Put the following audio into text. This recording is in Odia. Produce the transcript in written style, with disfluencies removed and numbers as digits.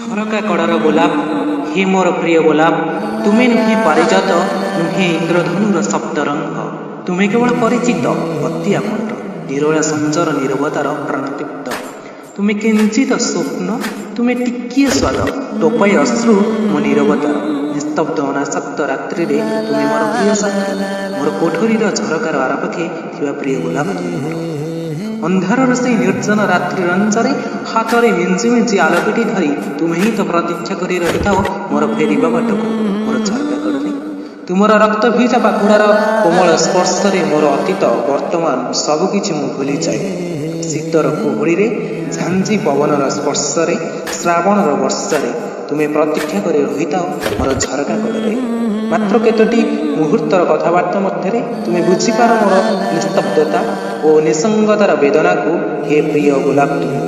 ଝରକା କଡ଼ର ଗୋଲାପ, ହେ ମୋର ପ୍ରିୟ ଗୋଲାପ, ତୁମେ ନୁହେଁ ପାରିଜାତ, ନୁହେଁ ଇନ୍ଦ୍ରଧନୁର ସପ୍ତରଙ୍ଗ। ତୁମେ କେବଳ ପରିଚିତ, ଅତି ଆପଣାର, ନିରୋଳା ସଞ୍ଜର ନୀରବତାର ପ୍ରାଣତୃପ୍ତ। ତୁମେ କିଞ୍ଚିତ ସ୍ୱପ୍ନ, ତୁମେ ଟିକିଏ ସ୍ୱାଦ, ଟୋପାଏ ଅଶ୍ରୁ ମୋ ନୀରବତାର। ନିସ୍ତବ୍ଧ ଅନାସକ୍ତ ରାତ୍ରିରେ ତୁମେ ମୋର ପ୍ରିୟ ସାଥୀ, ମୋର କୋଠରୀର ଝରକାର ଆରପାଖେ ଥିବା ପ୍ରିୟ ଗୋଲାପ ତୁମେ ମୋର। ଅନ୍ଧାରର ସେଇ ନିର୍ଜନ ରାତ୍ରି ରଞ୍ଜରେ ହାତରେ ମିଞ୍ଜି ମିଞ୍ଜି ଆଲୋକଟି ଧରି ତୁମେ ହିଁ ତ ପ୍ରତୀକ୍ଷା କରି ରହିଥାଅ ମୋର ଫେରିବା ବାଟକୁ ମୋର ଝରକା କଡ଼ରେ। ତୁମର ରକ୍ତ ଭିଜା ପାଖୁଡ଼ାର କୋମଳ ସ୍ପର୍ଶରେ ମୋର ଅତୀତ, ବର୍ତ୍ତମାନ ସବୁକିଛି ମୁଁ ଭୁଲିଯାଏ। ଶୀତର କୁହୁଡ଼ିରେ, ଝାଞ୍ଜି ପବନର ସ୍ପର୍ଶରେ, ଶ୍ରାବଣର ବର୍ଷାରେ ତୁମେ ପ୍ରତୀକ୍ଷା କରି ରହିଥାଅ ମୋର ଝରକା କଡ଼ରେ। ମାତ୍ର କେତୋଟି ମୁହୂର୍ତ୍ତର କଥାବାର୍ତ୍ତା ମଧ୍ୟରେ ତୁମେ ବୁଝିପାର ମୋର ନିସ୍ତବ୍ଧତା ଓ ନିଃସଙ୍ଗତାର ବେଦନାକୁ। ହେ ପ୍ରିୟ ଗୋଲାପ ତୁମେ।